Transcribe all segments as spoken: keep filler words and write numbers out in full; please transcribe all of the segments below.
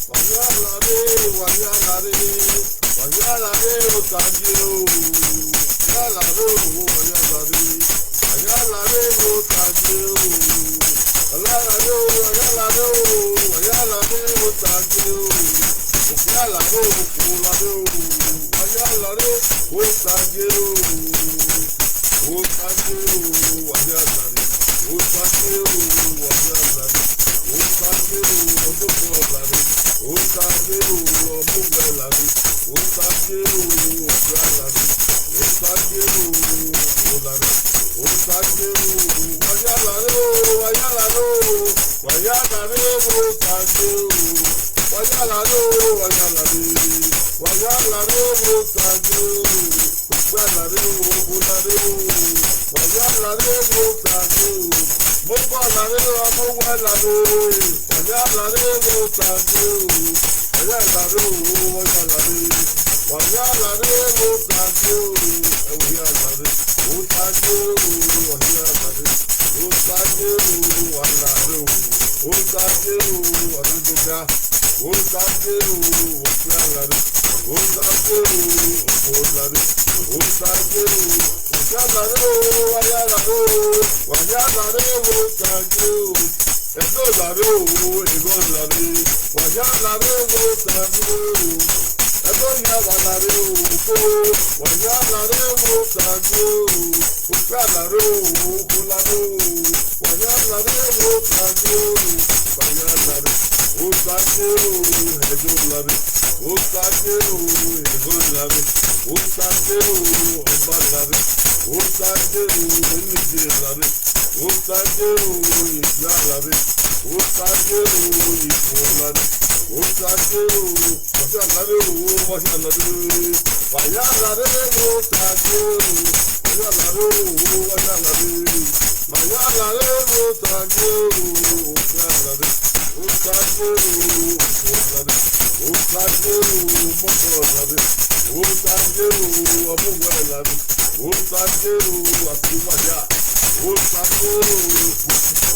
Wa ya lare, wa ya lare, wa ya lare, Osagie o. Ya lare o, wa ya lare, wa ya lare, Osagie o. Wa ya lare o, wa ya lare o, wa ya lare, Osagie o. Okpia lare o, okhuo lare o, wa ya lare, Osagie o. Osagie o, wa ya lare. Osagie o, wa ya lare. Osagie o, ọmọkọ lare. Osagie o, ọmọwẹ lare. Osagie o, ọfia lare. Osagie o, ọfọ lare. Osagie o, wa ya lare o, wa ya lare o. Wa ya lare, Osagie o. Wa ya lare o, wa ya lare. Wa ya lare, Osagie o. Okpia lare o, okhuo lare o. Wa ya lare, Osagie o. Ọmọkọ lare o, ọmọwẹ lare. Wa ya lare, Osagie o. Wa ya lare o, wa ya lare. Wa ya lare, Osagie o. Ẹ wa ya lare. Osagie o, wa ya lare. Osagie o, wa lare o. Osagie o, wa na do ga. Osagie o, okpia lare. Osagie o, okhuo lare. Osagie o, wa ya lare o, wa ya lare o. Wa ya lare, Osagie o. Ẹdo lare o, eghọn lare. Wa ya lare, Osagie o. Ẹdo ya wa lare o, ko. Wa ya lare, Osagie o. Okpia lare o, okhuo lare o. Wa ya lare, Osagie o. Wa ya lare, Osagie o. Ẹdo lare. Osagie o, eghọn lare. Osagie o, ọba lare. Osagie o, enije lare. Osagie o, iyẹn lare. Osagie o, ikhuo lare. Osagie o, wa ya lare o, wa ya lare. Wa ya lare, Osagie o. Wa ya lare o, wa ya lare. Wa ya lare, Osagie o. Wa ya lare. Osagie o, ikhuo lare. Osagie o, ọmọkọ lare. Osagie o, ọmọwẹ lare. Osagie o, asua ya. Osagie o,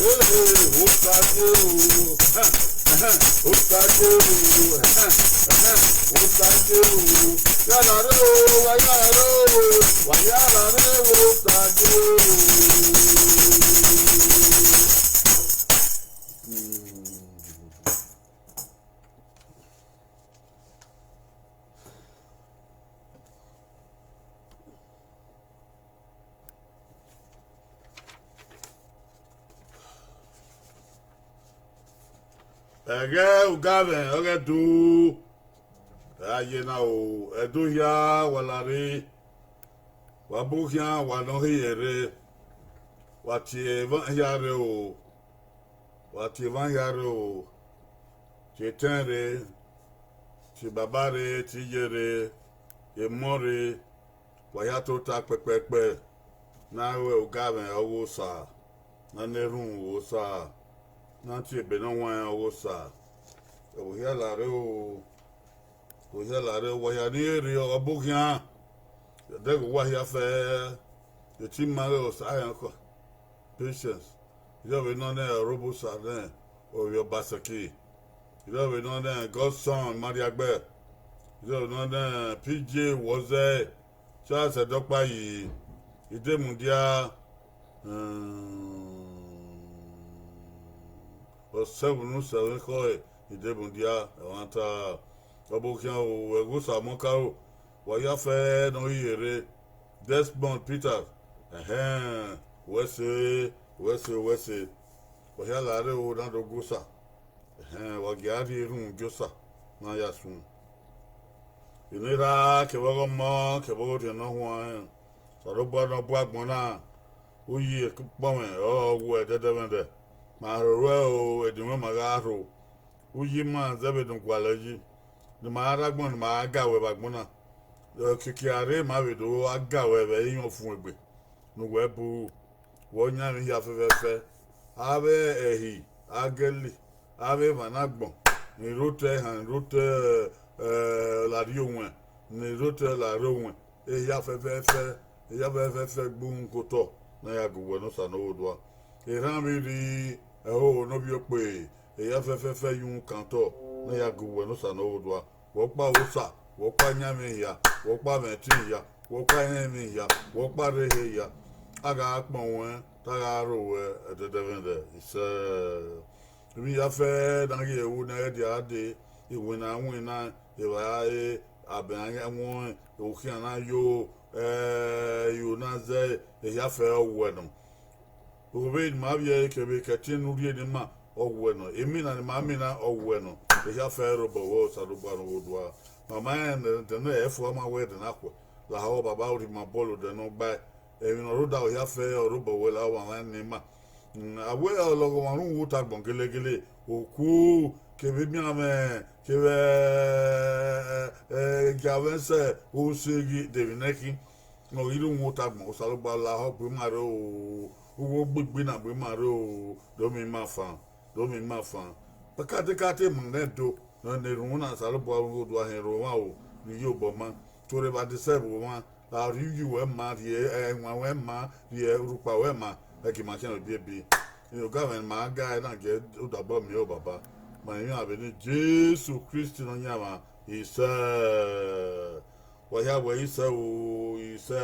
eh, eh, Osagie o. Osagie o, Osagie o, ya lare o, wa ya lare o, wa ya lare o, Osagie o. Ẹghẹ ugamwẹ ọghe Ẹdo, a ye na o, Ẹdo hia wa lare, wa bu khian wa nọ hie rre, wa tie emwa hia rre o, wa tie emwa hia rre o, tie etẹn rre, tie baba rre, tie iye rre, emọ rre, wa hia tota kpẹkpẹkpẹ, ne a ru ugamwẹ ọghe Osa, ne a na erhunmwu ọghe Osa, ne a tie ebe ne ọ huanrẹn ọghe Osa. Ẹvbo hia lare o, ẹvbo hia lare, wa hia ni rre ọbo khian, ẹdẹghe uwa hia fẹ, eti ma ghe Osa rẹn khọ. Patience, irẹvbe nọ nẹ Ọrọbosa nẹ Ovbi Obaseki, irẹvbe nọ nẹ Godson Mariagbẹ, irẹvbe nọ nẹ P J Wọzẹ, Charles Ẹdọkpa yi, Idemudia, hmm, ọsẹvun ne usẹvun ekhọe, Idemudia ẹmwata, ọbo khian o, ẹghẹ Osa mọ karo, wa ya fẹ ne ọ hie rre. Desmond Peters, ẹhẹn, wẹ se, wẹ se, wẹ se. Wa hia lare o, na do gu Osa. Ẹhẹn, wa gia rhie erhunmwu gie Osa, ne a ya sun. Eni erha kevbe ọghe ọmọ kevbe ọghe orhiọn ne ọ huanrẹn, Osanobua ne ọ bu agbọn na, uyi ekpọnmwẹ ọrọre ọ wu ẹdẹdẹmwẹdẹ, ma rho ruẹ o, edinmwẹ ma gha rho. Uyi ima zẹ vbe ne u gualọ yi, ne ima ra agbọn, ne ima ra ga wẹ vbe agbọn na. Kiekie a rre ma vbe do gha ga wẹ vbe iyọn fuẹn egbe ne uwẹ bu ru. Wẹ ọyan emwi hia fẹfẹfẹ, avbe ẹhi, agẹli, avbe emwa ne agbọn, ni rre otọ ehan, ni rre otọ, eh, larriọ owẹn, ni rre otọ larriọ owẹn, ehia fẹfẹfẹ, ehia fẹfẹfẹ gbe uhunmwu ke otọ, ne a ya gu wẹ ne Osa ne ọ vbe odua. Erhan vbe rri, ẹhoho ne ovbi okpe, ehia fẹfẹfẹ ye uhunmwu kan otọ. ne ọ ya gu wẹ ne Osa ne ọ vbe odua. Wẹ ọkpa Osa, wẹ ọkpa ayanmwẹ hia, wẹ ọkpa mwẹ ẹtin hia, wẹ ọkpa irẹnmwi hia, wẹ ọkpa rre ehe hia. A gha kpọnmwẹ ruẹ, te a gha ro ruẹ ẹdẹdẹmwẹdẹ. Isẹ. Emwi hia fẹẹrẹ ne a ghi ru ne a ghẹ dia dee, iwinna winna, evbare, abẹn a ghi wọn, okhian na yo, ẹ, iro na zẹ, ehia fẹẹrẹ ọ wuẹ nọ. Ovbe ne ima vbiẹ kevbe ke ẹtin ne u rhie ne ima, ọ wuẹ nọ. Emina ne ima mina, ọ wuẹ nọ. Ehia fẹẹrẹ rre obọ ruẹ, Osanobua ne ọ vbe odua. Ma ma rẹn ẹdẹ ne ẹ fua ma wẹ ẹdẹ na khuẹ. Lahọ, Baba, u rhie ima obọ la odẹ ne ọ gbae. Emwi ne ọ rre odaro hia fẹẹrẹ ọ rre obọ ruẹ, lahọ, ma ma rẹn ne ima. A wẹ ọlọghọmwa rhunmwuda agbọn gelegele, oku, kevbe emianmwẹ, kevbe, ẹ, ẹ, ẹ, gia mwẹ sẹ, ose ghi de emwi nẹ khin. Ne ọ ghi rhunmwuda agbọn, Osanobua lahọ gbe ima rre o, uwu ogbigbi na gbe ima rre o, do miẹn ima fan, do miẹn ima fan. Katekate mu nẹ do, ne erhunmwu na, Osanobua vbe odua họn erhunmwu o, ne I ye obọ ma, toro evba de sẹ vbe omwa, a rhie uyi ruẹ ma, rhie ẹwaẹn ruẹ ma, rhie urhukpa ruẹ ma, ẹ gie ima khian ebiebi. Ogamwẹ ne ima ga ẹre na gie odabọ miẹn o Baba, ma emwi iran vbe eni Jesu Kristi Nọyaẹnmwa, isẹ. Wa hia wẹ isẹ o, isẹ.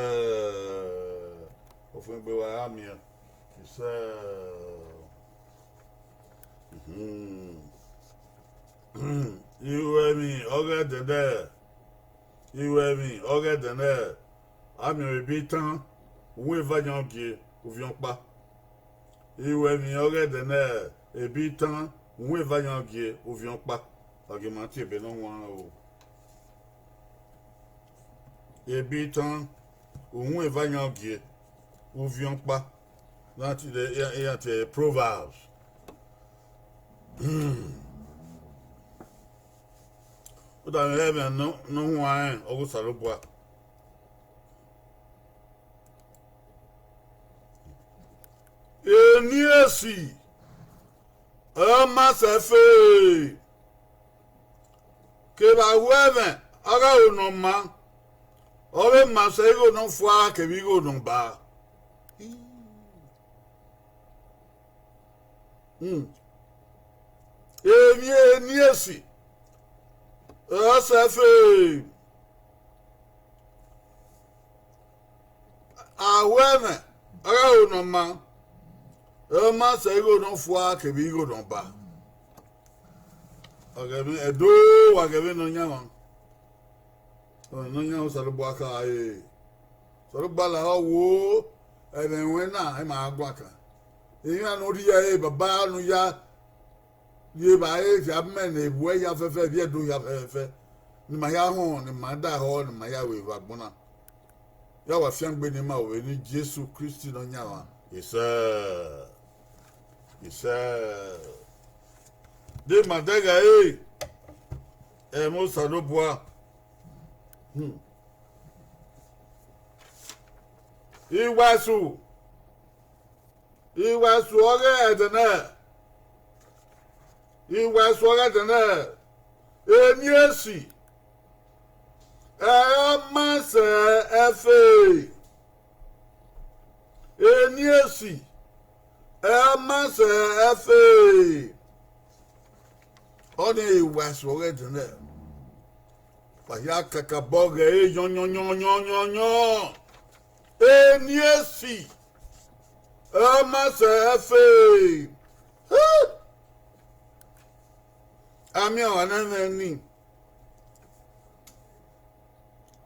Ọfumwegbe wa ra miẹn, isẹ. Iruẹmwi ọghe ẹdẹnẹrẹ, iruẹmwi ọghe ẹdẹnẹrẹ, a miẹn ebi tan, uhunmwu eva yan gie, uviẹn ọkpa. Iruẹmwi ọghe ẹdẹnẹrẹ, ebi tan, uhunmwu eva yan gie, uviẹn ọkpa. Wa gie ima tie ebe ne ọ huanrẹn o. Ebi tan, uhunmwu eva yan gie, uviẹn ọkpa. Na ti de, iran, iran tie Proverbs. Uda mwẹ ẹmwẹ ne ọ huanrẹn ọghe Osanobua. Eni esi, ọ ma sẹ fe. Kevbe aho ẹmwẹ, ọ gha ro ne ọ maa, ọ vbe ma sẹ igho ne ọ fua kevbe igho ne ọ ba. Emwi eni esi, ọ sẹ fe. Aho ẹmwẹ, ọ gha ro ne ọ maa, ọ ma sẹ igho ne ọ fua kevbe igho ne ọ ba. Wa ghẹ vbe Ẹdo, wa ghẹ vbe Nọyaẹnmwa. Nọyaẹnmwa Osanobua khare. Osanobua lahọ wo, ẹmwẹ ruẹn na, ima gha guan kan. Iran ne ọ rhie ẹre, baba ne u ya rhie evbare, khian mẹ ne vbuẹ hia fẹfẹ, ivbi Ẹdo hia fẹfẹfẹ, ne ima hia họn, ne ima daehọ, ne ima ya ru evba agbọn na. Ya wa fiangbe ne ima vbe eni Jesu Kristi Nọyaẹnmwa. Isẹ. Isẹ. De ima dẹghe ẹre, ẹmwẹ Osanobua. Iwẹsu, iwẹsu ọghe ẹdẹnẹrẹ, iwẹsu ọghe ẹdẹnẹrẹ, eni esi, ẹ ọ ma sẹ ẹfe, eni esi, ẹ ọ ma sẹ ẹfe. Ọnii iwẹsu ọghe ẹdẹnẹrẹ. Wa hia kakabọ ghe ẹre yọnyọnyọnyọnyọnyọn. Eni esi, ẹ ọ ma sẹ ẹfe. Amiẹn ọmwa ne ẹmwẹ ni,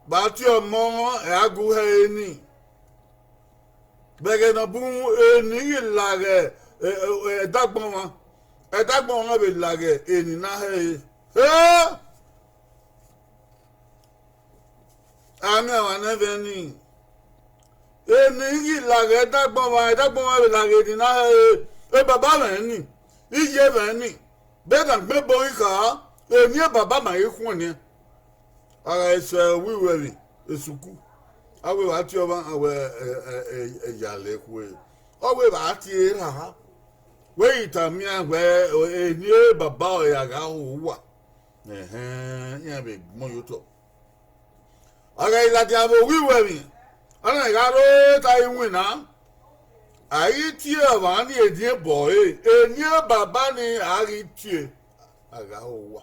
vbe a tie ọmọ, ẹ a gu hẹ ẹre ni. Vbe ẹghẹ ne ọ bun, eni ghi laghẹ ẹdagbọn ọmwa, ẹdagbọn ọmwa vbe laghẹ eni ne a hẹ ẹre. A miẹn ọmwa ne ẹmwẹ ni, eni ghi laghẹ ẹdagbọn ọmwa, ẹdagbọn ọmwa vbe laghẹ eni ne a hẹ ẹre. Baba mwẹ ni, iye mwẹ ni, vbe na gbẹn ebo ghi kha, eni baba ma ghi khuẹnniẹn. A gha sẹ uwu iruẹmwi esuku, a wẹ vbe a tie ọmwa, a wẹ ẹyalẹ khue, ọ wẹ vbe a tie erha. Wẹ ghi tama iran wẹ eni baba ọre a gha ho uwa, ẹhẹn, iran vbe gbọn ye otọ. A gha ladian vbe uwu iruẹmwi, a na gha rre ta iwinna, a ghi tie ọmwa ni ediọn ebọ ẹre, eni baba ni a ghi tie, a gha ho uwa.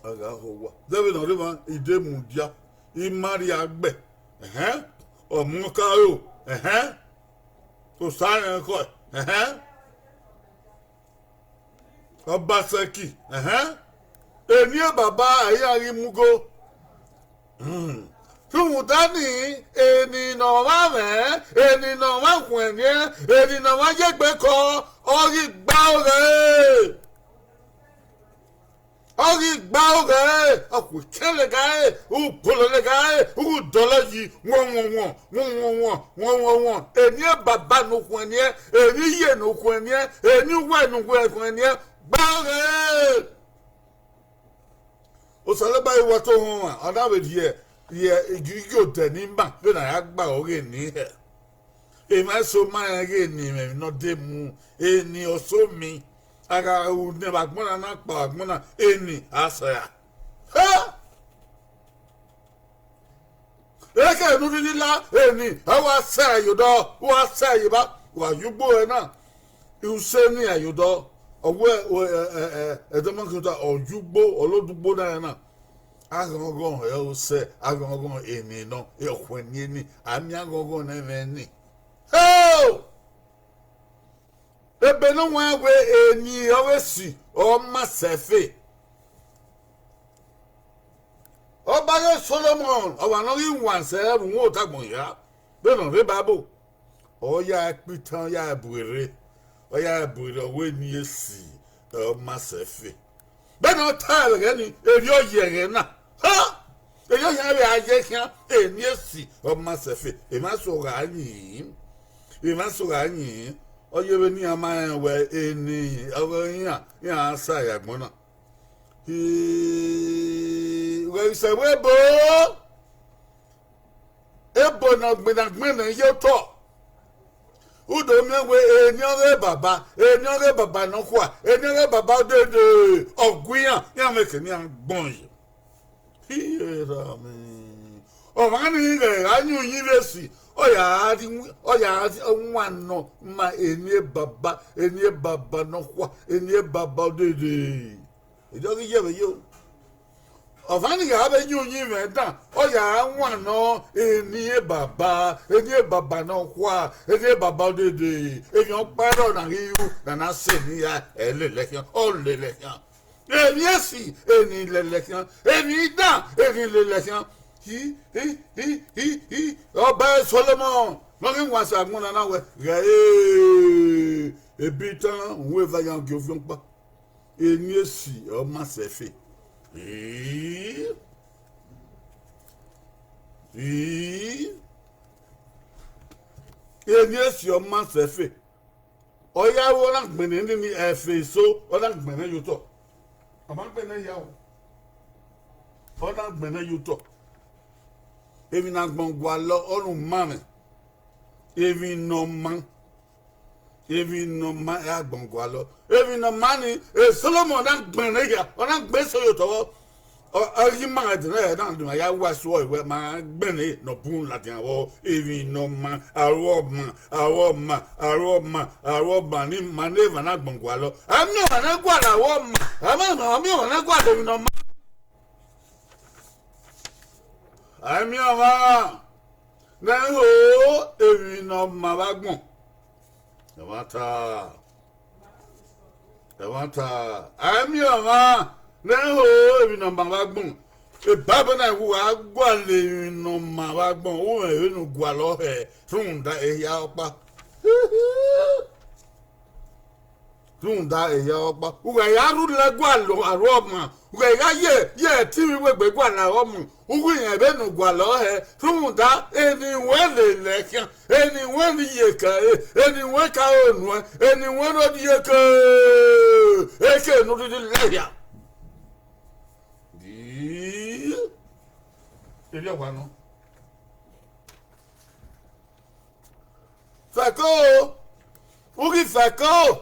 A gha ho owa. Zẹvbe ne ọ rre emwa, I de mudia, I ma rhie agbẹ, ẹhẹn, ọmọka ro, ẹhẹn, Osa rẹn khọ, ẹhẹn, Ọbasẹki, ẹhẹn, eni baba a i ra ghi mu ugo. Hmm. Rhunmwuda nii, eni ne ọmwa mwẹ, eni ne ọmwa khuẹnniẹn, eni ne ọmwa ye egbe kọ, ọ ghi gba ore. Ọ ghi gba ore, ọ khu ekẹn lẹga ẹre, u bolo lẹga ẹre, u dọlọ yi, wọnwọnwọn, wọnwọnwọn, wọnwọnwọn. Eni baba ne u khuẹnniẹn, eni iye ne u khuẹnniẹn, eni uwẹ ne u khuẹnniẹn, gba ore. Osanobua i wa to họn ọmwa, ọ na vbe rhie, rhie igiodẹ ne ima vbene a ya gba ọghe eni hẹ. Emwa eso ma rẹn ghe eni mwẹ emwi ne ọ de mu, eni ọso mi. A gha ru ne vbe agbọn na na kpa vbe agbọn na, eni a sẹ ra. Ha! Ekhọe ne u rhirhi la, eni, a wa sẹ ye odọ, u wa sẹ ye evba, u wa ye ugbo ẹre na, u sẹ eni ra ye odọ, ọ wẹ, ẹ, ẹ, ẹ, ẹdọmọkẹta, ọ ye ugbo, ọ lodugbo na ẹre na. Aghọnghọn ẹre ọ sẹ, aghọnghọn eni nọ, ọkhuẹnniẹn eni, a miẹn aghọnghọn ne ẹmwẹ eni. Heo! Ebe ne ọ wẹn wẹ eni ọghe esi ọ ma sẹ ẹfe. Ọba ghe Solomọn, ọmwa ne ọ ghi wan sẹ ẹvbo uhunmwu otagbọn hia, vbene ọ rre Baibol, ọ ya kpe itan, ọ ya bu erre, ọ ya bu erre, ọ wẹ eni esi ọ ma sẹ ẹfe. Vbene ọ ta ẹghẹ ni, erriọ ọ ye ẹghẹ na. Ha! Erriọ ọ khian vbe a ye khian, eni esi ọ ma sẹ ẹfe. Emwa eso gha yin, emwa eso gha yin, ọ ye vbene iran ma rẹn wẹ eni ọghe iran, iran sa ye agbọn na. Hi, wẹ sẹ wẹ ebo, ebo ne ọ gbinna gbinna ye otọ. U do miẹn wẹ eni ọghe baba, eni ọghe baba nọkhua, eni ọghe baba odede, ọ gu iran, iran vbe kene iran gbọn ye. Hierami. Ọmwa ni ghẹ gha yin uyinmwẹ esi, ọ ya gha rri, ọ ya gha rri wan nọ ma eni baba, eni baba nọkhua, eni baba odede. Erriọ ghi ye vbe yo. Ọmwa ni gha vbe yin uyinmwẹ dan, ọ ya gha wan nọ eni baba, eni baba nọkhua, eni baba odede, emwi ọkpa ẹre ọ na ghi ru, ne a na sẹ eni hia, ẹ lele khian, ọ lele khian. Emwi esi, eni lele khian, emwi dan, eni lele khian. Hi, hi, hi, hi, hi. Ọba Solomọn ne ọ ghi wan sẹ agbọn na na wẹ, ghẹ e, ebi tan, uhunmwu eva yan gie ofiọkpa. Eni esi ọ ma sẹ ẹfe. Ii. Ii. Eni esi ọ ma sẹ ẹfe. Ọ ya ru, ọ na gbẹnnẹ nene ẹfe eso, ọ na gbẹnnẹ ye otọ. Ọ ma gbẹnnẹ ya o. Ọ na gbẹnnẹ ye otọ. Emwi ne agbọn gualọ, ọnii u ma mwẹ. Emwi ne ọ ma, emwi ne ọ ma, agbọn gualọ. Emwi ne ọ ma ni, e Solomọn na gbẹnnẹ hia, ọ na gbẹn eso ye otọ vbọ. Ọ, ọ ghi ma ẹdẹ na, na, na ya wa suọ wẹ ma gbẹnnẹ ne ọ bun ladian vbọ. Emwi ne ọ ma, aro ọma, aro ọma, aro ọma, aro ọma, ne ima ne emwa na agbọn gualọ. A miẹn ọmwa ne gualọ aro ọma, a miẹn ọmwa, a miẹn ọmwa ne gualọ emwi ne ọ ma. A miẹn ọmwa ne ho emwi ne ọ ma vbe agbọn. Ẹmwata, ẹmwata, a miẹn ọmwa ne ho emwi ne ọ ma vbe agbọn. Ebaibol na wu a gualọ emwi ne ọ ma vbe agbọn, u mwẹ vbene u gualọ hẹ rhunmwuda ehia ọkpa. Rhunmwuda ehia ọkpa, u ghẹ ya rhulẹ gualọ aro ọma, u ghẹ gha ye, ye ẹtin vbe iwegbe gualọ aro ọma, u ghi rẹn vbene u gualọ hẹ, rhunmwuda eni wẹ lele khian, eni wẹ ne iyeke ẹre, eni wẹ ka ro nuẹn, eni wẹ ne ọ die ke, eke ne u rhirhi lẹ hia. Di, erriọ wa nọ. Fẹko, u ghi fẹko,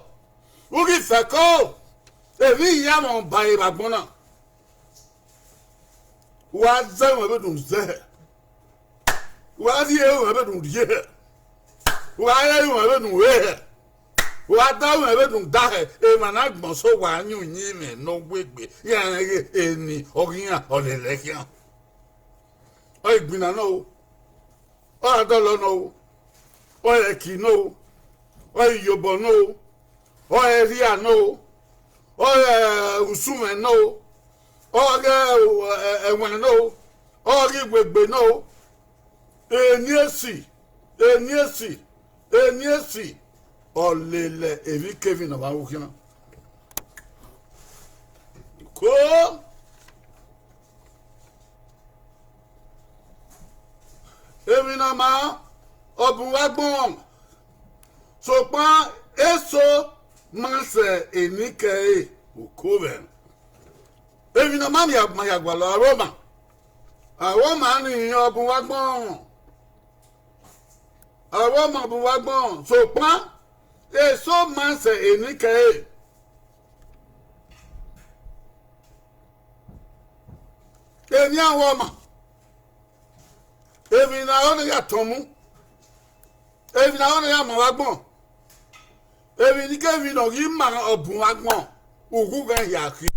u ghi fẹko, emwi iran mwẹ ba ẹre vbe agbọn na. Wa zẹ ruẹn vbene u zẹ hẹ, wa rhie ruẹn vbene u rhie hẹ, wa re ruẹn vbene u re hẹ. Wa da ruẹ vbene u da hẹ, emwa na gbọn so wa yan uyinmwẹ ne ọ wegbe, iran rẹn ghe eni ọ ghi iran, ọ lele khian. Ọ i gbinna nọ o, ọ ra dọlọ nọ o, ọ rẹki nọ o, ọ i yobọ nọ o, ọ rẹrhia nọ o, ọ rẹ usumwẹ nọ o, ọ ghe ẹwaẹn nọ o, ọ ghe iwegbe nọ o. Eni esi, eni esi, eni esi, ọ lele emwikemwi ne ọ vbe aro khian. Ko, emwi ne ọ maa, ọ bun uwa agbọn, sokpan eso ma sẹ enikẹre. Uko mwẹ, emwi ne ọ ma miẹn ma ya gualọ, aro ọma, aro ọma ni ọ bun uwa agbọn, aro ọma bun uwa agbọn, sokpan eso ma sẹ enikẹre. Emwi aro ọma, emwi ne aro ne ya tọn mu, emwi ne aro ne ya ma uwa agbọn, emwi nikemwi ne ọ ghi ma ọ bun uwa agbọn, ughughan hia khin.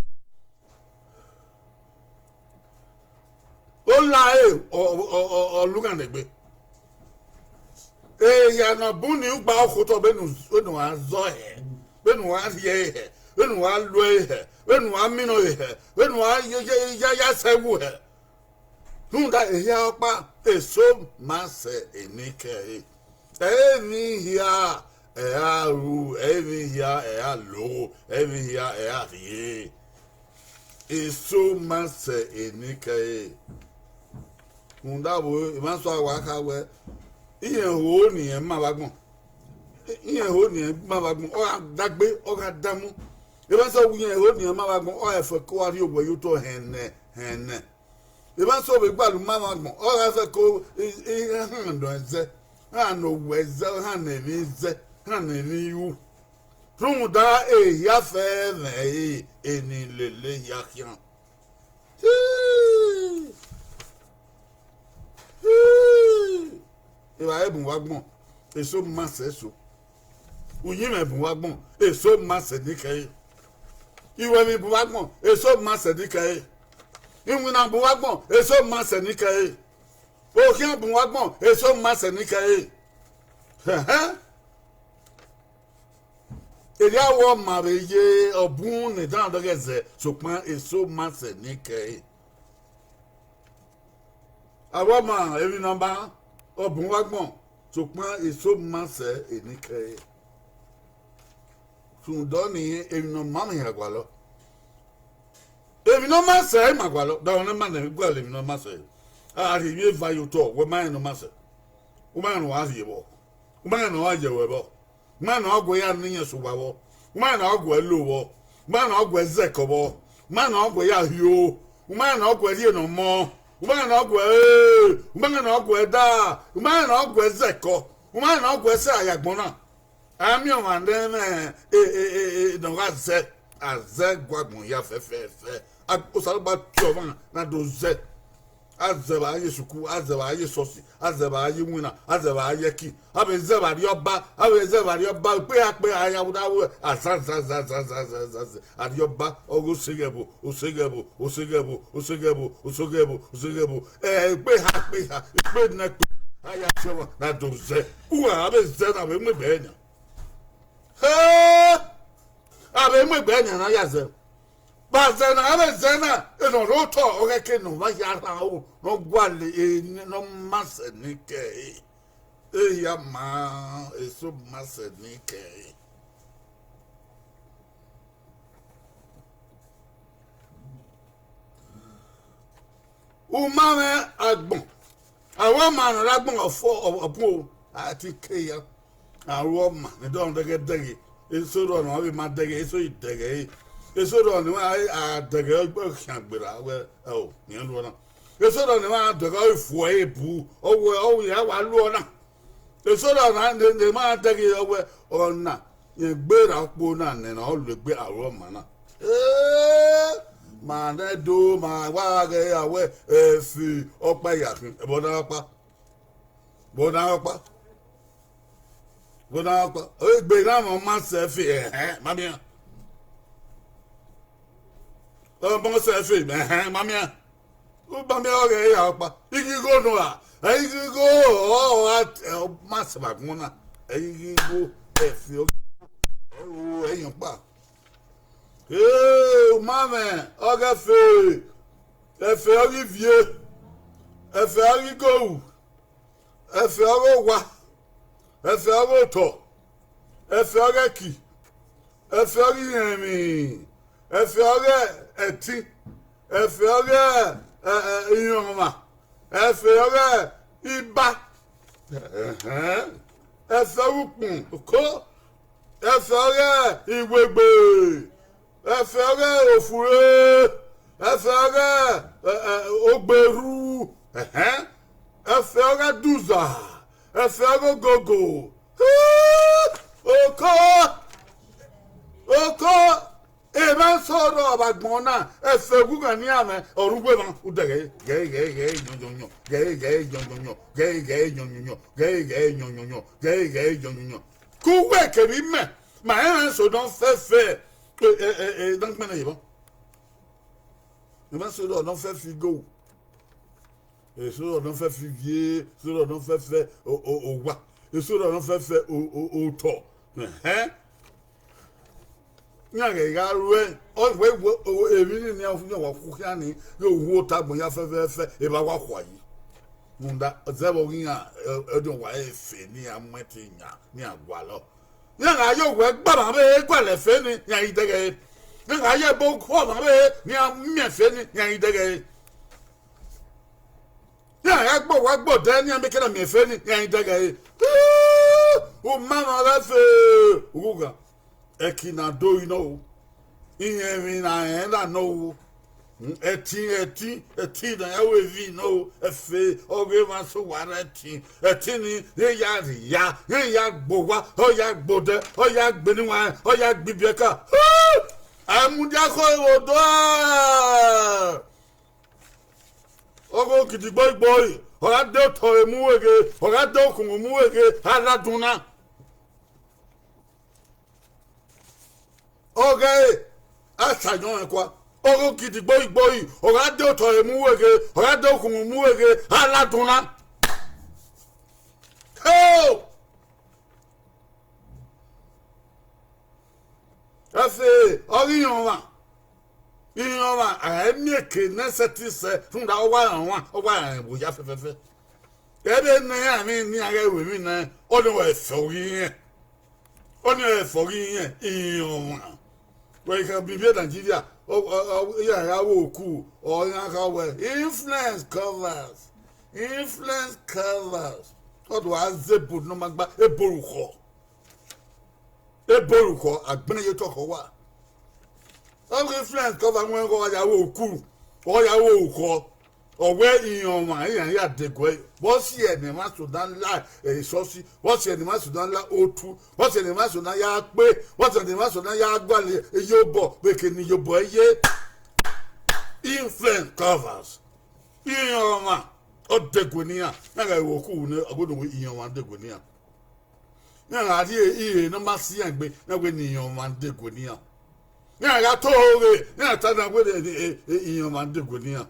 Ola ẹre ọ, ọ, ọ, ọ lu ghan egbe. Ehia ne ọ bun ni ugba okhotọ vbene u, vbene uwa zọ hẹ, vbene uwa rhie ẹre hẹ, vbene uwa lu ẹre hẹ, vbene uwa miẹn ọre hẹ, vbene uwa ya, ya, ya, ya sẹ ẹwu hẹ. Rhunmwuda ehia ọkpa, eso ma sẹ enikẹre. Emwi hia, ẹ ra ru, emwi hia, ẹ ra lo, emwi hia, ẹ ra rhie. Eso ma sẹ enikẹre. Rhunmwuda vbe emwa sua wa kha wẹ, irẹn ho ne irẹn ma vbe agbọn. Irẹn ho ne irẹn ma vbe agbọn, ọ gha dagbe, ọ gha damu. Emwa sua wẹ irẹn ho ne irẹn ma vbe agbọn, ọ gha fẹko a rhie owẹ ye otọ hẹnẹ hẹnẹ. Emwa sua vbe gbalọ ma vbe agbọn, ọ gha fẹko i, i, iran ne ọ zẹ, iran ne owẹ zẹ, iran ne emwi zẹ, iran ne emwi ru. Rhunmwuda ehia fẹ mwẹ ẹre, eni lele ehia khian. Evbare bun uwa agbọn, eso ma sẹ eso. Uyinmwẹ bun uwa agbọn, eso ma sẹ enikẹre. Iwẹmwi bun uwa agbọn, eso ma sẹ enikẹre. Iwinna bun uwa agbọn, eso ma sẹ enikẹre. Okhian bun uwa agbọn, eso ma sẹ enikẹre. Hẹhẹ. Erriọ avbe ọma vbe ye ọ bun ne dan dọghe zẹ, sokpan eso ma sẹ enikẹre. Avbe ọma, emwi ne ọ maa, ọ bun uwa agbọn, sokpan eso ma sẹ enikẹre. Rhunmwuda ọnii, emwi ne ọ maa mwẹ iran gualọ. Emwi ne ọ ma sẹ, ima gualọ, da ọmwa ne ma nẹ emwi gualọ emwi ne ọ ma sẹ. A rhie emwi eva ye otọ, wẹ ma rẹn ne ọ ma sẹ. U ma rẹn ne uwa rhie vbọ, u ma rẹn ne ọ gha ye ruẹ vbọ, u ma rẹn ne ọ guẹ ya ne iyẹn sẹ uwa vbọ, u ma rẹn ne ọ guẹ lo vbọ, u ma rẹn ne ọ guẹ zẹ ẹko vbọ, u ma rẹn ne ọ guẹ ya rhio, u ma rẹn ne ọ guẹ rhie ne ọ mọ, u ma rẹn ne ọ guẹ, u ma rẹn ne ọ guẹ da, u ma rẹn ne ọ guẹ zẹ ẹko, u ma rẹn ne ọ guẹ sẹ a ya agbọn na. A miẹn ọmwa ne ẹmwẹ, e, e, e, e, ne ọ gha zẹ, a zẹ gu agbọn hia fẹfẹfẹ. A, Osanobua tie ọmwa na do zẹ. A zẹ vbe a ye sukuru, a zẹ vbe a ye esọsi, a zẹ vbe a ye iwinna, a zẹ vbe a ye ẹki, a vbe zẹ vbe Arriọba, a vbe zẹ vbe Arriọba, ukpe ha kpe ha ya vbe na ru azan, zan, zan, zan, zan, zan, zan, zan. Arriọba, ọghe oseghẹvbo, oseghẹvbo, oseghẹvbo, oseghẹvbo, oseghẹvbo, oseghẹvbo. Ẹ, ukpe ha kpe ha, ukpe nẹ kpe, a ya tie ọmwa na do zẹ. Uwa, a vbe zẹ na, vbe mu egbe ẹre yan. He! A vbe mu egbe ẹre yan na ya zẹ. Vbe a zẹ na, a vbe zẹ na, enọ rre otọ, ọghe ke ne ọ vba ya rhan aro, ne ọ gualọ, e, ne ọ ma sẹ enikẹre. Ehia ma, eso ma sẹ enikẹre. U ma mwẹ agbọn, aro ọma ne ọ rre agbọn ọfo, ọ, ọ bun o, a ti ke ya. Aro ọma ne dọrọ dẹghẹ dẹghe, eso rọ ne ọ vbe ma dẹghe, eso i dẹghe ẹre. Eso rọ ne a, a dẹghe ọgbe khian gberra wẹ, ẹo, ne iran luọ na. Eso rọ ne a dẹghe ọ i fuẹ ebu, ọ wẹ, ọ wẹ a wa luọ na. Eso rọ na ne, ne ma dẹghe ọ wẹ, ọna, rẹn gberra ọkpo na nẹ, ne ọ lu egbe aro ọma na. Ee, ma nẹ do, ma wa ghẹ ya wẹ, efi ọkpa ya khin, ẹbọ na ọkpa. Ẹbọ na ọkpa. Wẹ na kpa, egbe na mwa ma sẹ fe, ẹhẹn, ma miẹn. Ọ ma sẹ fe, ẹhẹn, ma miẹn. U ma miẹn ọghẹ ya ọkpa. Ighigho nọ ra? Ẹ ighigho, ọ, ọ, ọ, ọ ma sẹ vbe agbọn na. Ẹ ighigho, ẹfe ọ, ẹ ru ẹyọn kpa. Ee, u ma mwẹ ọghẹ ẹfe, ẹfe ọ ghi viẹ, ẹfe ọ ghi goru, ẹfe ọ ghi owa, ẹfe ọ ghi otọ, ẹfe ọ ghi ẹki, ẹfe ọ ghi irẹnmwi, ẹfe ọ ghi ẹtin, ẹfe ọ ghi, ẹ, ẹ, irọnmwa, ẹfe ọ ghi iba, ẹhẹn, ẹfe ọ ghi ukpọn, oko, ẹfe ọ ghi iwegbe, ẹfe ọ ghi ofure, ẹfe ọ ghi, ẹ, ẹ, ogberhu, ẹhẹn, ẹfe ọ ghi duza, ẹfe ọ ghi ogogo, oko, oko, emwa eso rrọọ vbe agbọn na, ẹfe ughughan ne iran mwẹ, ọ re uwu emwa, u dẹghe, ghẹ, ghẹ, ghẹ, yọnyọnyọ, ghẹ, ghẹ, yọnyọnyọ, ghẹ, ghẹ, yọnyọnyọ, ghẹ, ghẹ, yọnyọnyọ, ghẹ, ghẹ, yọnyọnyọ. Ke uwẹ kevbe imẹ, ma rẹn emwa eso ne ọ fẹfẹ, e, e, e, e, ne a gbẹnnẹ ye vbọ. Emwa eso rrọọ ne ọ fẹfẹ igoru. Eso rrọọ ne ọ fẹfẹ ivie, eso rrọọ ne ọ fẹfẹ o, o, owa, eso rrọọ ne ọ fẹfẹ o, o, otọ. Ẹhẹn. Iran ghẹ gha ruẹ, ọ wẹ wẹ, o, emwi ni nian, iran wa khu khian ni, ghe ohu ota agbọn hia fẹfẹfẹ, evba wa khua yi. Rhunmwuda, zẹ vbe ọ ghi iran, ẹ, ẹdẹ wa ẹfe ne iran mu ẹtin yan, ne iran gualọ. Iran gha ye owẹ gba emwa vbe gualọ ẹfe ni, iran i dẹghe. Iran gha ye ebo khu ọmwa vbe ne iran miẹn ẹfe ni, iran i dẹghe. Iran gha gbe owa gbe odẹ ne iran miẹn ekena miẹn ẹfe ni, iran i dẹghe. U ma mwẹ ọghẹ ẹfe, ughughan. Ẹki na do yi nọ o. Irẹnmwi na rẹn na nọ o. Ẹtin, ẹtin, ẹtin na ya ru evi nọ o. Ẹfe ọghe emwa eso wa rre ẹtin. Ẹtin ni, iran ya rhia, iran ya gbe owa, ọ ya gbe odẹ, ọ ya gbe eniwanrẹn, ọ ya gbe ibiẹka. A mudia khọ ẹvbo do a. Ọghe ogidigbo igbo ọre, ọ gha de otọ re mu uweghe, ọ gha de okhunmwu mu uweghe, a la dun na. Ọghe a sa yọn ẹn kua, ọghe ogidigbo igbo ọre, ọ gha de otọ re mu uweghe, ọ gha de okhunmwu mu uweghe, a la dun na. Heo! Ẹfe, ọ ghi irọnmwa, irọnmwa, a i miẹn eke ne ẹsẹtin sẹ, rhunmwuda ọ wa rẹn ọmwa, ọ wa rẹn ẹvbo hia fẹfẹfẹ. Ẹvbo ne iran emwi ne iran ghẹ ru emwi nẹ, ọnii ọre ẹfe ọ ghi irẹn, ọnii ọre ẹfe ọ ghi irẹn, irọnmwa. Wẹ i khẹ miẹn ivbi Nigeria, ọ, ọ, ọ, iran gha ru oku, ọ iran kha wẹ, influence covers, influence covers. Ọ do a zẹ ebo ne ọ ma gba, ebo rukhọ. Ebo rukhọ, a gbẹnnẹ ye otọ khọ wa. Ọ ghi influence cover wẹn, ọ ya ru oku, ọ ya ru orukhọ. Ọ wẹ irọnmwa iran ya deguẹ. Vbọ si ẹre ne emwa Sudan la, eh, esọsi? Vbọ si ẹre ne emwa Sudan la otu? Vbọ si ẹre ne emwa Sudan ya kpe? Vbọ si ẹre ne emwa Sudan ya gualọ iyobọ vbe eke ne iyobọ ye? Influence covers. Irọnmwa, ọ degue ne iran. Iran gha ru oku ne ọ wẹ ne irọnmwa degue ne iran. Iran gha rhie ire ne ọ ma si iran egbe, iran wẹ ne irọnmwa degue ne iran. Iran gha to ghe, iran ta na wẹ ne, e, e, irọnmwa degue ne iran.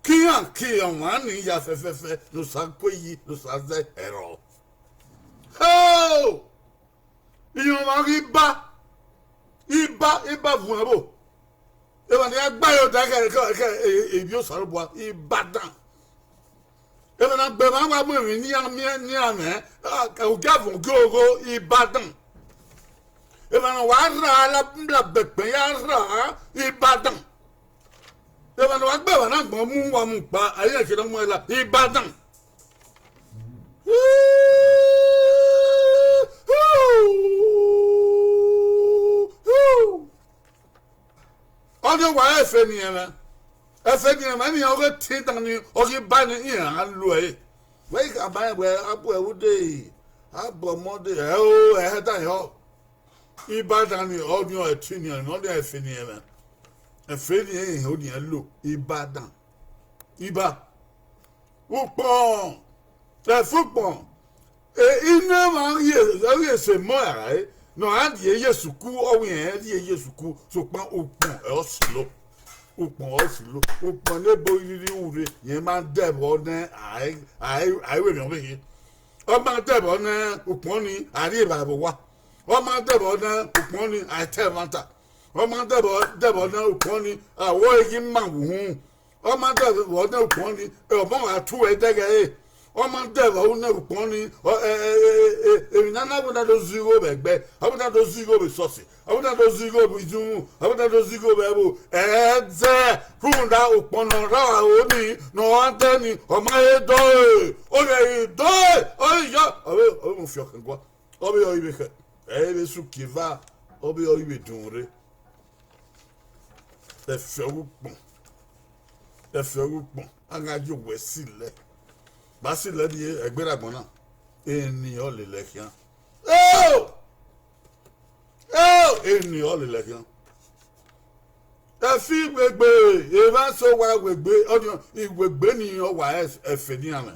Ke iran ke irọnmwa ni ya fẹfẹfẹ, ne Osa kue yi, ne Osa zẹ ẹrọ. Heo! Irọnmwa ghi ba, iba, iba vuọn ẹvbo. Emwa ne a gba ye odẹ khẹ, khẹ, khẹ, e, e, ivbi Osanobua, Ibadan. Emwa na gbe emwa wa mu emwi ne iran miẹn, ne iran mwẹ, a, ogiavọn ogiogho, Ibadan. Emwa ne wa rha la, la bẹkpẹn ya rha, Ibadan. Emwa ne wa gbe emwa na agbọn mu wa mu kpa, a i rẹn ekhẹ ne ọ mu ẹn la, Ibadan. Ọnii ọre ẹfe ne irẹn mwẹ. Ẹfe ne irẹn mwẹ ni ọ ghi te dan ni, ọ ghi ba ni iran gha lo ẹre. Wẹ i khama rẹn wẹ, a bu ẹvbo dee, a bu ọmọ dee, ẹ o, ẹ i dan yọ. Ibadan ni, ọnii ọre ẹtin ni, ọnii ọre ẹfe ne irẹn mwẹ. Ẹfe ne irẹn ho ne irẹn lo, Ibadan. Iba. Ukpọn, ẹfe ukpọn. Ine emwa ghi sẹ emọ ra re, ne ọ ra rhie ye sukuu, ọ wẹ irẹn rhie ye sukuu, sokpan ukpọn ọre ọ silo. Ukpọn ọre ọ silo. Ukpọn ne ebo rhirhi ru rre, irẹn ma dẹvbọ nẹ, a i vbe emwi ọvbehe. Ọ ma dẹvbọ nẹ, ukpọn ni a rhie evbare vbe owa. Ọ ma dẹvbọ nẹ, ukpọn ni a i ta ẹmwata. Ọ ma dẹvbọ, dẹvbọ nẹ, ukpọn ni a wẹ ọre ghi ma vbe uhunmwu. Ọ ma dẹvbọ nẹ, ukpọn ni ọmọ gha tu ẹdẹghẹ ẹre. Ọ ma dẹvbọ nẹ, ukpọn ni emwi ne a na wẹ na do zẹ igho vbe ẹgbẹ, a wẹ na do zẹ igho vbe esọsi, a wẹ na do zẹ igho vbe izunmwu, a wẹ na do zẹ igho vbe ẹvbo. Ẹzẹ rhunmwuda ukpọn ne ọ rre aro ni, ne ọ ra dẹ ni, ọ ma he dọe, ọ ghẹ he dọe, ọ ghi yọ, ọ vbe, ọ vbe mu fi ọkhan gua. Ọ vbe ọre ivbe khẹ, ẹ i vbe sẹ uki eva, ọ vbe ọre ivbe dunmwu rre. Ẹfe ọghe ukpọn, ẹfe ọghe ukpọn, a gha ye owẹ silẹ. Ba silẹ rrie ẹgbẹre agbọn na, eni ọ lele khian. Eo! Eo! Eni ọ lele khian. Ẹfe iwegbe, emwa sẹ owa iwegbe, ọ ni iwegbe ni ọ wa ẹfe ne iran mwẹ.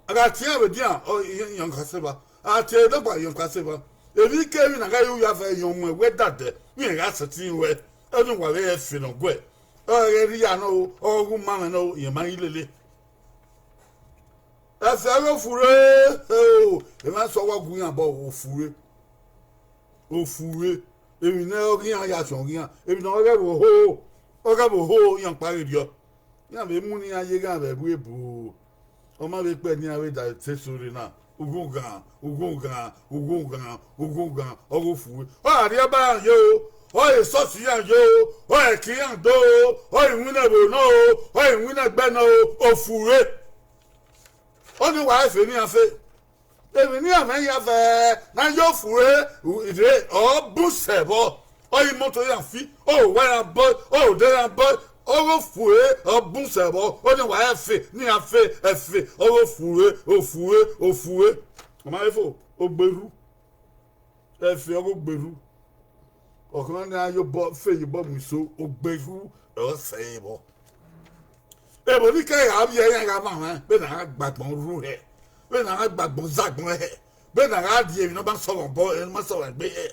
A gha tie iran vbe edian, ọ, iran ka sẹ evba. A tie ẹdọgba, iran ka sẹ evba. Emwikemwi ne a gha ru ya vbe iran mu ẹwẹ dadẹ, iran gha sẹtin ruẹ. Ẹdẹ uwa vbe ẹfe ne ọ guẹ, ọ ghẹ rhie nọ o, ọ ghe uma mwẹ nọ o, irẹn ma ghi lele. Ẹfe ọghe ofure, o, emwa sẹ owa gu iran obọ ofure. Ofure, emwi ne ọ ghi iran ya sọn ghi iran, emwi ne ọ ghẹ vbe oho, ọ ghẹ vbe oho iran kpa ghi rriọ. Iran vbe mu ne iran ye eghan vbe ẹvbo ebo. Ọ ma vbe kpẹ ne iran vbe da te eso rre na, ughughan, ughughan, ughughan, ughughan, ọghe ofure. Ọ gha rhie ọba iran ye o, ọ ghe esọsi iran ye o, ọ ghe ẹki iran do o, ọ ghe iwinna ẹvbo nọ o, ọ ghe iwinna ẹgbẹ nọ o, ofure. Ọnii wa ẹfe ne iran fe. Emwi ne iran mwẹ ya vbe na ye ofure rre, ọ bun sẹ vbọ, ọ ghe imoto iran fi, ọ ghe owa iran bọ, ọ ghe odẹ iran bọ, ọ ghe ofure, ọ bun sẹ vbọ, ọnii wa ẹfe ne iran fe, ẹfe, ọ ghe ofure, ofure, ofure. Ọ ma he fo, ogberhu. Ẹfe ọghe ogberhu. Ọkhọn ne a ye obọ fe ye obọ mu iso, ogberhu ọre ọ sẹ ẹre vbọ. Ebo ni kẹ gha viẹ iran gha ma mwẹ, vbene a gha gba agbọn rhu hẹ, vbene a gha gba agbọn zẹ agbọn hẹ, vbene a gha rhie emwi ne ọ ma sọmọ obọ, emwi ne ọ ma sọmọ egbe hẹ.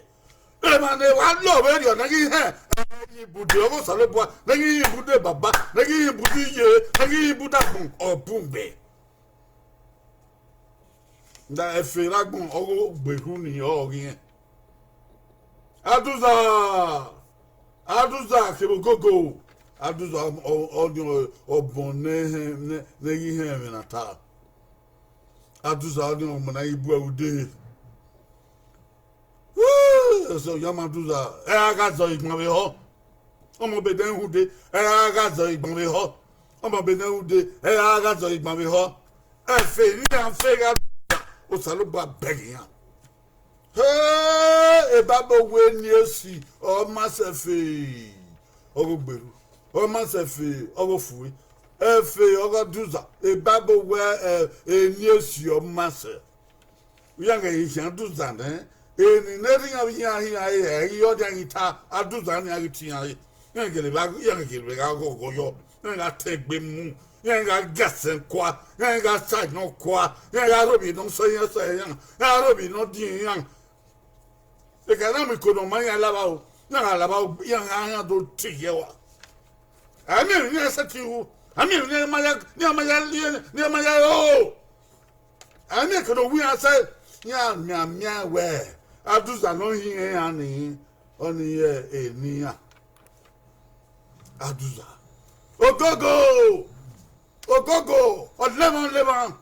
Emwa ne wa lọ vberriọ ne ghi hẹn, ẹ ghi ibude ọghe Osanobua, ne ghi ibude baba, ne ghi ibude iye, ne ghi ibude agbọn, ọ bun gbe. Da ẹfe rre agbọn ọghe ogberhu ni ọ ghi rẹn. Aduza, Aduza kevbe Ogogo, Aduza ọni ọbọn ne ghi hẹn ẹmwẹ na ta. Aduza ọni ọmọ ne a ghi bu ẹre ude. Woo, eso ya ma Aduza, ẹ ra gha zọ igban vbe họ. Ọmọ be ne rhunmwude, ẹ ra gha zọ igban vbe họ. Ọmọ be ne rhunmwude, ẹ ra gha zọ igban vbe họ. Ẹfe ne iran fe gha da, Osanobua bẹghe iran. He, ebabo wẹ eni esi ọ ma sẹ ẹfe ọghe ogberhu, ọ ma sẹ ẹfe ọghe ofure, ẹfe ọghe Aduza, ebabo wẹ eni esi ọ ma sẹ. Iran ghẹ ghi khian Aduza nẹ, eni ne erha iran vbe iran hian re, ẹ i re ọ dian ghi ta Aduza nian ghi te iran re. Iran gele vbe, iran gele vbe gha ghọghọ yọ, iran gha ta egbe mu, iran gha ga ẹsẹ kua, iran gha sa inọ kua, iran gha rhovbiẹ ne ọ sẹ iran sẹ iran, iran gha rhovbiẹ ne ọ diẹn iran. Eka na mu iko ne ọ ma iran lava o, iran gha lava o, iran gha iran do te ye ẹwa. A miẹn emwi ne iran sẹtin ru, a miẹn emwi ne iran ma ya, ne iran ma ya, ne iran ma ya ro. A miẹn eke ne ọ wu iran sẹ, iran mianmian wẹ Aduza ne ọ hin iran ni, ọnii eni iran. Aduza. Ogogo! Ogogo! Ọlẹmwa ọlẹmwa!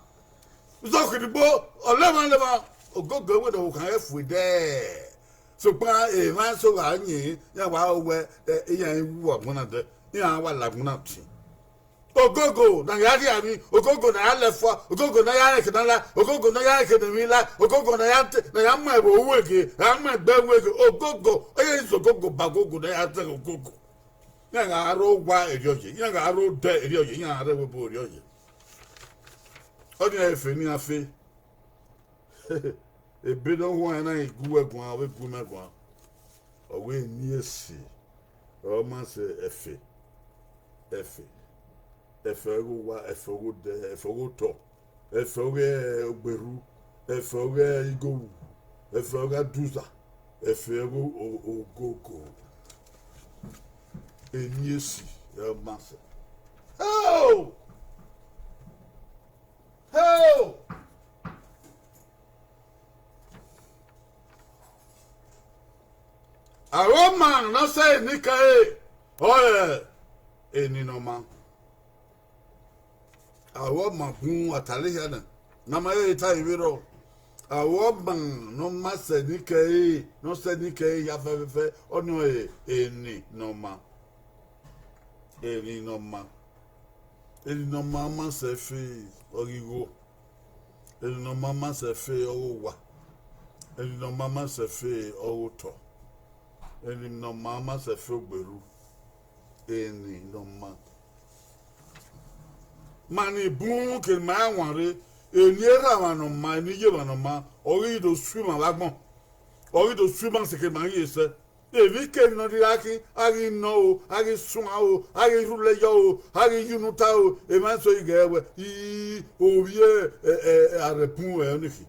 Uzọkhirigbo! Ọlẹmwa ọlẹmwa! Ogogo wẹ ne ọvbokhan ghẹ fue dẹ. Sokpan emwa eso gha yin, iran wa ho wẹ, ẹ, iran i wu agbọn na dẹ, iran wa la agbọn na tin. Ogogo ne a ya rhie emwi, ogogo ne a ya lẹ fua, ogogo ne a ya rẹn eke ne a la, ogogo ne a ya rẹn eke ne emwi la, ogogo ne a ya te, ne a ya mu ẹvbo uweghe, a mu ẹgbẹ uweghe, ogogo, ọ ye zẹ ogogo ba ogogo ne a ya zẹ ogogo. Iran gha rre owa erriọ ye, iran gha rre odẹ erriọ ye, iran gha rre ẹvbo ebo erriọ ye. Ọnii ẹfe ne iran fe. Ebe ne ọ huanrẹn na i gu uwẹ guan, ọ vbe gu mwẹ guan. Ọ wẹ eni esi, ọ ma sẹ ẹfe, ẹfe, ẹfe ọghe owa, ẹfe ọghe odẹ, ẹfe ọghe otọ. Ẹfe ọghe Ogberhu, ẹfe ọghe Igowu, ẹfe ọghe Aduza, ẹfe ọghe O-, Ogogo. Eni esi, ẹ ma sẹ. Heo! Heo! Aro ọma ne ọ sẹ enikẹre, ọre eni ne ọ maa. Aro ọma bun a ta lehia na, ne a ma he ta vberriọ. Aro ọma ne ọ ma sẹ enikẹre, ne ọ sẹ enikẹre hia fẹfẹfẹ, ọnii ọre eni ne ọ maa. Eni ne ọ maa. Eni ne ọ maa ma sẹ ẹfe ọghe igho. Eni ne ọ maa ma sẹ ẹfe ọghe owa. Eni ne ọ maa ma sẹ ẹfe ọghe otọ. Eni ne ọ maa ma sẹ ẹfe Ogberhu. Eni ne ọ maa. Ma ni bun ke ma ya wan rre, eni erha mwa ne ọ maa, eni iye mwa ne ọ maa, ọ ghi do su ima vbe agbọn, ọ ghi do su ima sẹ ke ma ghi sẹ. Emwi kemwi ne ọ rhirhi khin, a ghi nọ o, a ghi suan o, a ghi rhulẹ yọ o, a ghi ye unu ta o, emwa eso ghi ghẹ wẹ, ii, ovbi e, e, e, Arẹbun ọnii khin,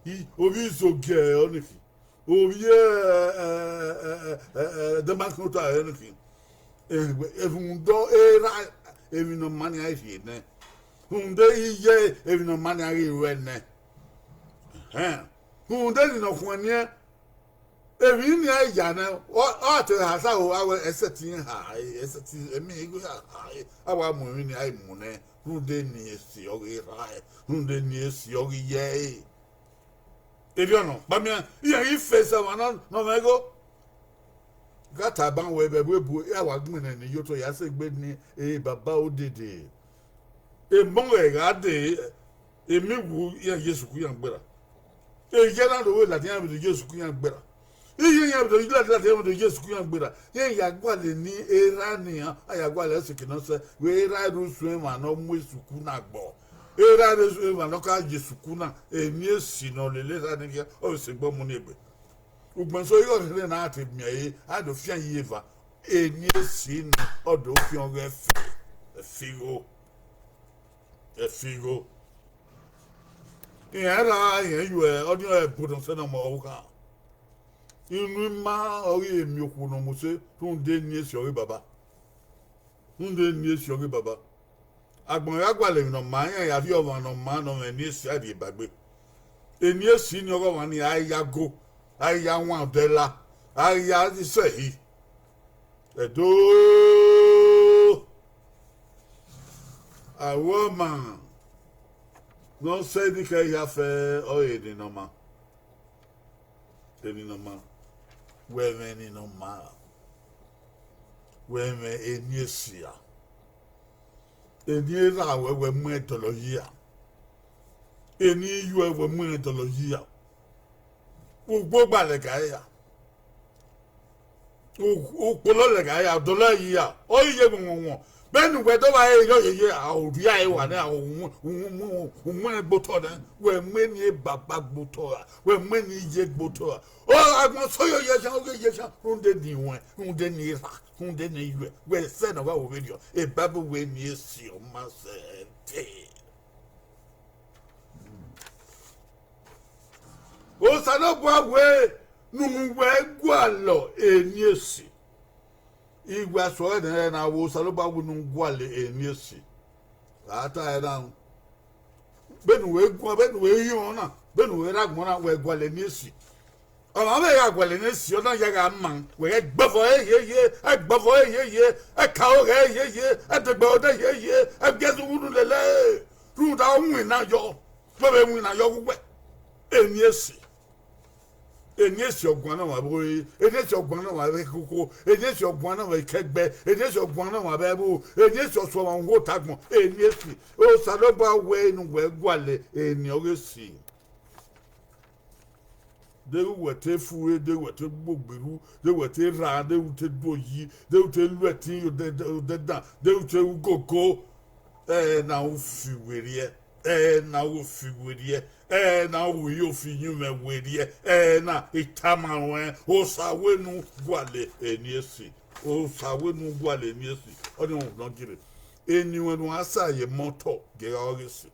ii, ovbi Izogie ọnii khin, ovbi e, e, e, e, e, Dẹnmakin ota ọnii khin. Rhunmwuda erha emwi ne ọ maa ni a rhie nẹ, rhunmwuda iye emwi ne ọ maa ni a ghi ruẹ nẹ. Ẹhẹn. Rhunmwuda eni ne ọ khuẹnniẹn, emwi ni a ya nẹ, ọ, ọ te ha sa o, a wẹ ẹsẹtin ha, ẹsẹtin, emwi igho ya ha, a wa mu emwi ni a mu nẹ, rhunmwuda eni esi ọghe erha, rhunmwuda eni esi ọghe iye ẹre. Erriọ nọ, kpamian, iran ghi fẹsẹ ọmwa nọ, ne ọ mwẹ igho. Gha tama wẹ vbe ẹvbo ebo, a wa gbẹnnẹ ne iyotọ ya sẹ egbe ni, e baba odede. Emọ ghẹ gha dee, emọ wu iran ye sukuru iran gberra. Iye na do vbe ladian vbe do ye sukuru iran gberra. Iye iran vbe do ladian vbe do ye sukuru iran gberra. Iran ya gualọ eni erha nian, a ya gualọ ẹse ke nọ sẹ, vbe erha rre usun emwa ne ọ mu sukuru na gbọ. Erha rre usun emwa ne ọ ka ye sukuru na, eni esi ne ọ lele erha ni khian, ọ vbe sẹ egbe mu ni egbe. Ugbẹn so igho rhirhi na a te miẹn ẹre, a do fian ye eva. Eni esi ni, ọ do fian ọghe ẹfe, ẹfe igho, ẹfe igho. Iran erha, iran iyuẹ, ọnii ọre ẹbun ne ọ sẹ ne ọ ma ọvbokhan. Inu ima ọghe emiokhuo ne ọ mose, rhunmwuda eni esi ọghe baba. Rhunmwuda eni esi ọghe baba. Agbọn gha gualọ emwi ne ọ maa, iran ya rhie ọmwa ne ọ maa ne ọ mwẹ eni esi a rhie ba egbe. Eni esi ni ọghe ọmwa ni a ya go, a ya wan odẹ la, a ya sẹ ẹhi. Ẹdo, aro ọma ne ọ sẹ enikẹre hia fẹ ọre eni ne ọ maa. Eni ne ọ maa. Wẹ mwẹ eni ne ọ maa. Wẹ mwẹ eni esi a. Eni erha ruẹ, wẹ mu ẹn dọlọ yi a. Eni iyuẹ, wẹ mu ẹn dọlọ yi a. Ugbo gba lẹga ẹre a. U-, ukpolo lẹga ẹre a, dọlọ yi a. Ọ i ye wọnwọnwọn. Vbene uwẹ do vba re yọ yeye a, orria ẹre wa nẹ a, u mu, u mu, u mu ẹn gbe otọ nẹ. Wẹ mu eni ebaba gbe otọ ra. Wẹ mu eni iye gbe otọ ra. Ọ, agbọn so yọ ye khian, ọ ghe ye khian. Rhunmwuda eni ruẹn, rhunmwuda eni erha, rhunmwuda eni iyuẹ. Wẹ sẹ ne ọ gha wo vberriọ. E Baibol wẹ eni esi ọ ma sẹ ẹdẹ. Osanobua wẹ ne uwẹ gualọ eni esi. Iwẹ suẹn nẹ na vbe Osanobua wẹ ne u gualọ eni esi. A ta ẹre na. Vbene uwẹ guan, vbene uwẹ hiọn na, vbene uwẹ rre agbọn na, wẹ gualọ eni esi. Ọmwa vbe gha gualọ eni esi, ọ na ya gha ma, wẹ ghẹ gbọvọ ẹre yeye, ẹgbọvọ ẹre yeye, ẹkaro ghẹ yeye, ẹdegbe odẹ yeye, ẹgiẹzẹ uwunu lele, rhunmwuda ọ winna yọ, wẹ vbe winna yọ ghe uwẹ. Eni esi. Eni esi ọ guan na ọmwa vbe ore, eni esi ọ guan na ọmwa vbe koko, eni esi ọ guan na ọmwa vbe ikẹgbẹ, eni esi ọ guan na ọmwa vbe ẹvbo, eni esi ọ suẹn ọmwa uwu otagbọn, eni esi. Osanobua wẹ ne uwẹ gualọ eni ọghe esi. Deghẹ uwẹ te fure, deghẹ uwẹ te gbe ogberhu, deghẹ uwẹ te rran, deghẹ u te do yi, deghẹ u te lu ẹtin ye odẹ, odẹ dan, deghẹ u te ru gogo, ẹna u fi werriẹ, ẹna u fi werriẹ, ẹna u ru ofi iyinmwẹ werriẹ, ẹna I tama ruẹn, Osa wẹ ne u gualọ eni esi, Osa wẹ ne u gualọ eni esi, ọnii ọmwa ne ọ gie rre. Eni ruẹn ne uwa sa ye emọ otọ, gie gha ọghe esi.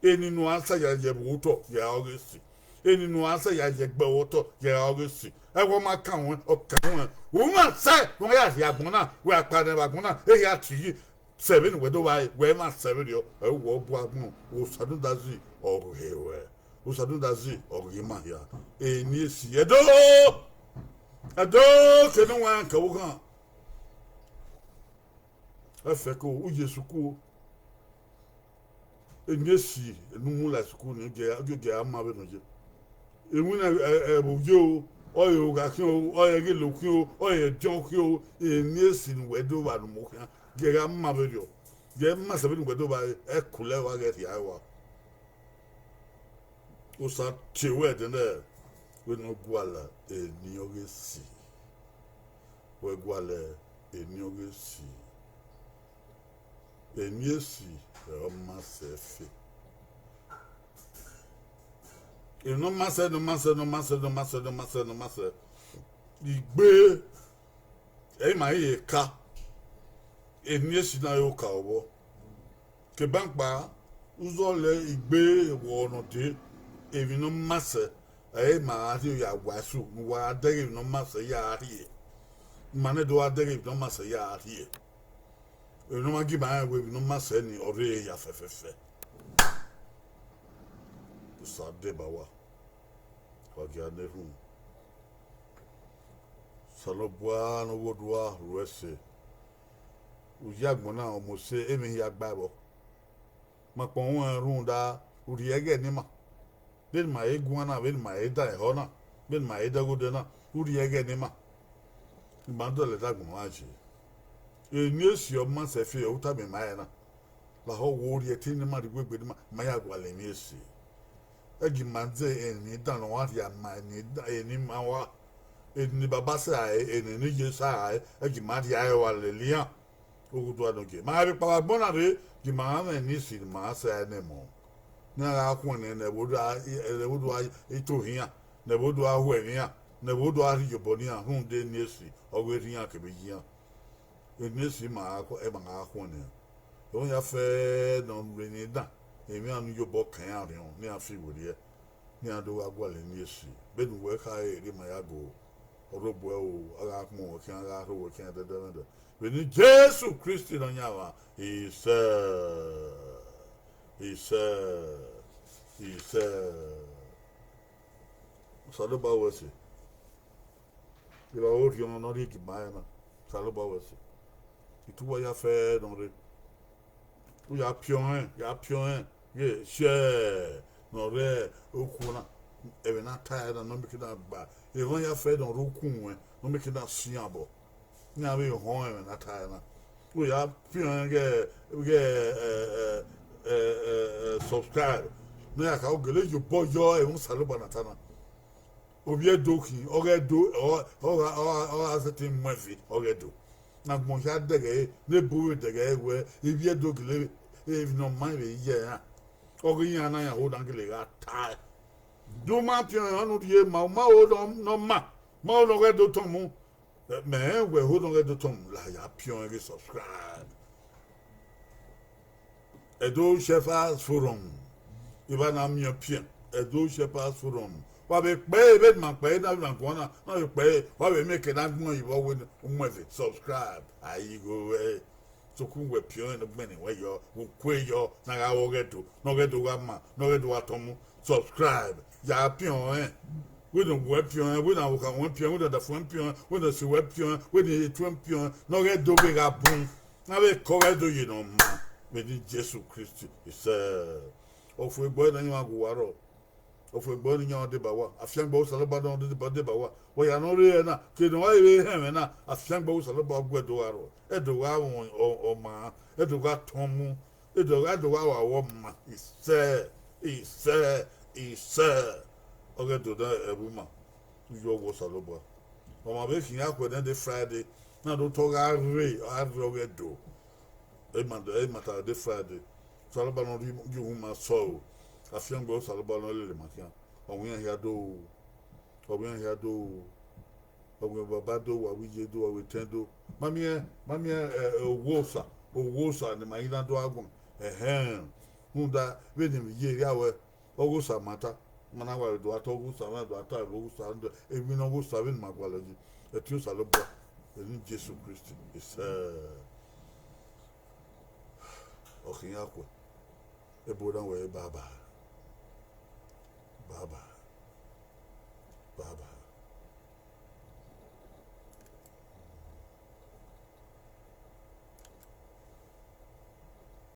Eni ne uan sẹ ya ye vbe otọ, ya ọghe si. Eni ne uan sẹ ya ye egbe otọ, ya ọghe si. Ẹghẹ ọ ma kan ruẹn, ọ kan ruẹn. U ma sẹ ne uan ya rhie agbọn na, wẹ a kpa nẹ vbe agbọn na, ehia tie yi. Sẹ vbene uwẹ do vba re, wẹ ma sẹ vberriọ, ẹ i wẹ ọ bu agbọn, Osadudazi ọ ghe ruẹ. Osadudazi ọ ghe ima hia. Eni esi, Ẹdo! Ẹdo, ke ne uwẹ kẹ vbe okhan. Ẹfẹko, u ye sukuru. Eni esi ne u mu la sukuru ni, gie, gie a ma vbene ọ ye. Iwinna ẹvbo ye o, ọ re ogha khian o, ọ re ẹghẹ lo khian o, ọ re ẹdiọn khian o, eni esi ne uwẹ do vba ne u mu khian, gie a ma vberriọ, gie ma sẹ vbene uwẹ do vba re, ẹkulẹ wa ghẹ rhia ẹre ua. Osa tie wẹ ẹdẹnẹrẹ, wẹ ne ọ gualọ eni ọghe si, wẹ gualọ eni ọghe si. Eni esi ọre ọ ma sẹ fe. Emwi ne ọ ma sẹ, ne ọ ma sẹ, ne ọ ma sẹ, ne ọ ma sẹ, ne ọ ma sẹ, ne ọ ma sẹ, igbe, ẹ i ma rẹn ka, eni esi na ọre ọ ka vbọ. Kevbe ọkpa, uzọla igbe vbe ọ nọ dee, emwi ne ọ ma sẹ, ẹ i ma rẹn rhie ya wa ẹse ne uwa dẹghe emwi ne ọ ma sẹ ya rhie. Ima ne do gha dẹghe emwi ne ọ ma sẹ ya rhie. Emwi ne ọ ma gie ima rẹn wẹẹ emwi ne ọ ma sẹ ni, ọ rre ya fẹfẹfẹ. Osa deba uwa, wa gie a na erhunmwu. Osanobua ne ọ ghe odua ru ẹse. U ye agbọn na, ọ mose emwi hia gba vbọ. Ma kpọnmwẹ rhunmwuda u rhie ẹghẹ ne ima. Vbene ima he guan na, vbene ima he dan ehọ na, vbene ima he dẹghodẹ na, u rhie ẹghẹ ne ima. Ima dọlọ ẹdagbọn mwa ye. Eni esi ọ ma sẹ fi, ọ tama ima ẹre na. Lahọ wo rhie ẹtin ne ima rhie iwegbe ne ima, ma ya gualọ emwi esi. Ẹgi ima zẹ eni dan ne ọ wa rhia ma eni dan, eni ima wa. Eni baba sẹ rae, eni ne iye sẹ rae, ẹgi ima rhia ẹre wa lele iran. Oghudua nọ gie. Ma vbe kpao agbọn na rre, gie ima gha mwẹ eni esi ne ima sẹ rae nẹ emọ. Ne iran gha khuẹnnẹ ne ẹvbo do a, ne ẹvbo do a ito ohian, ne ẹvbo do a hu ẹmwẹ iran, ne ẹvbo do a rhie iyobọ ne iran, rhunmwuda eni esi, ọ ghe rre iran kevbe iye iran. Eni esi ma gha khu-, ẹ ma gha khuẹnnẹ iran. Emwi ya fẹ ne ọ rre eni dan, emwi iran ne iyobọ kan iran rhiọn, ne iran fi werriẹ, ne iran do gha gualọ eni esi. Vbene uwẹ khare rre ima ya go, ọ rre obọ ẹre o, a gha kpọnmwẹ khian, a gha rho wẹ khian ẹdẹdẹmwẹdẹ. Vbene Jesu Kristi Nọyaẹnmwa, isẹ, isẹ, isẹ. Osanobua ru ẹse. Evba ọre orhiọn ne ọ rhie gie ima ẹre na, Osanobua ru ẹse. Itu uwa ya fẹ ne ọ rre. U ya piọn rẹn, ya piọn rẹn, ye shẹ ne ọ rre okhuo na, ẹmwẹ ne a ta ẹre na, ne ọ mieke na gba, emwa ya fẹ ne ọ rre okhuo ruẹn, ne ọ mieke na sian obọ. Iran vbe họn ẹmwẹ ne a ta ẹre na. U ya piọn rẹn ghẹ, ghẹ, ẹ, ẹ, ẹ, ẹ, ẹ, subscribe. Ne a ya ka gele ye obọ yọ ẹmwẹ Osanobua na ta na. Ovbi Ẹdo khin, ọ ghe Ẹdo, ọ, ọ gha, ọ gha, ọ gha sẹtin mu ẹve, ọ ghe Ẹdo. Ne agbọn hia dẹghẹ ẹre, ne ebo vbe dẹghẹ ẹre wẹẹ, ivbi Ẹdo gele emwi ne ọ ma vbe ye ẹre na. Ọ ghe iran na yan ho na gele gha tae. Do ma piọn rẹn, ọnii rhie ma, ma ho ne ọ ma, ma ho ne ọ ghe Ẹdo tọn mu. Mẹ rẹn wẹ ho ne ọ ghe Ẹdo tọn mu, la ya piọn rẹn ghe subscribe. Edo Shepherds Forum. Evba na miẹn piẹn, Edo Shepherds Forum. Wa vbe kpẹre vbene ima kpẹre na, vbe na guan na, na vbe kpẹre, wa vbe miẹn ke na gbẹn ivbi ọvbehe, u mu ẹve, subscribe, a i gho ruẹ. Sokpan uwẹ piọn ne ọ gbẹnnẹ wẹ yọ, vbe ukue yọ, ne a gha vbe ọghe Ẹdo, ne ọghe Ẹdo gha ma, ne ọghe Ẹdo gha tọn mu, subscribe, ya piọn rẹn. Wẹ ne uwẹ piọn rẹn, wẹ ne ọvbokhan ruẹ piọn rẹn, wẹ ne ọdafẹn ruẹ piọn rẹn, wẹ ne esi ruẹ piọn rẹn, wẹ ne etuẹn piọn rẹn, ne ọghe Ẹdo vbe gha bun. Na vbe ke ọghe Ẹdo ye ne ọ ma, vbe eni Jesu Kristi, isẹ. Ọfumwegbe ọre Nọyaẹnmwa gu uwa rrọọ. Ọfumwegbe ọre Nọyaẹnmwa deba uwa. Afiangbe Osanobua ne ọ deba, deba uwa. Wa ya ne ọ rre ẹre na, ke ne ọ gha vbe họn ẹmwẹ na, afiangbe Osanobua gu Ẹdo gha rrọọ. Ẹdo gha mwẹ ọ-, ọma, Ẹdo gha tọn mu, Ẹdo gha, Ẹdo gha wa vwẹ ọma. Isẹ, isẹ, isẹ. Ọghe Ẹdo ne ẹvbo ima, u yọ wẹ Osanobua. Ọmwa vbe khian khuẹ nẹ de Friday, na do tọ gha rre, a rre ọghe Ẹdo. Ẹ ma, ẹ ma ta de Friday. Osanobua ne ọ rhie uhunmwu ma sẹ o. Afiangbe Osanobua ne ọ lele ma khian. Ọ wẹ iran hia do, ọ wẹ iran hia do, ọ wẹ baba do, wa wẹ iye do, wa wẹ etẹn do. Ma miẹn, ma miẹn, ẹ, ẹ, owa Osa, owa Osa ne ma i na do agbọn. Ẹhẹn. Rhunmwuda vbene emwi ye erriọ wẹ, ọghe Osa ma ta, ma na wa vbe do gha ta ọghe Osa, ma do gha ta vbe ọghe Osa, emwi ne ọghe Osa vbene ima gualọ yi, ẹtin Osanobua, vbe eni Jesu Kristi, isẹ, ọ khian khuẹ, ebo na wẹ baba.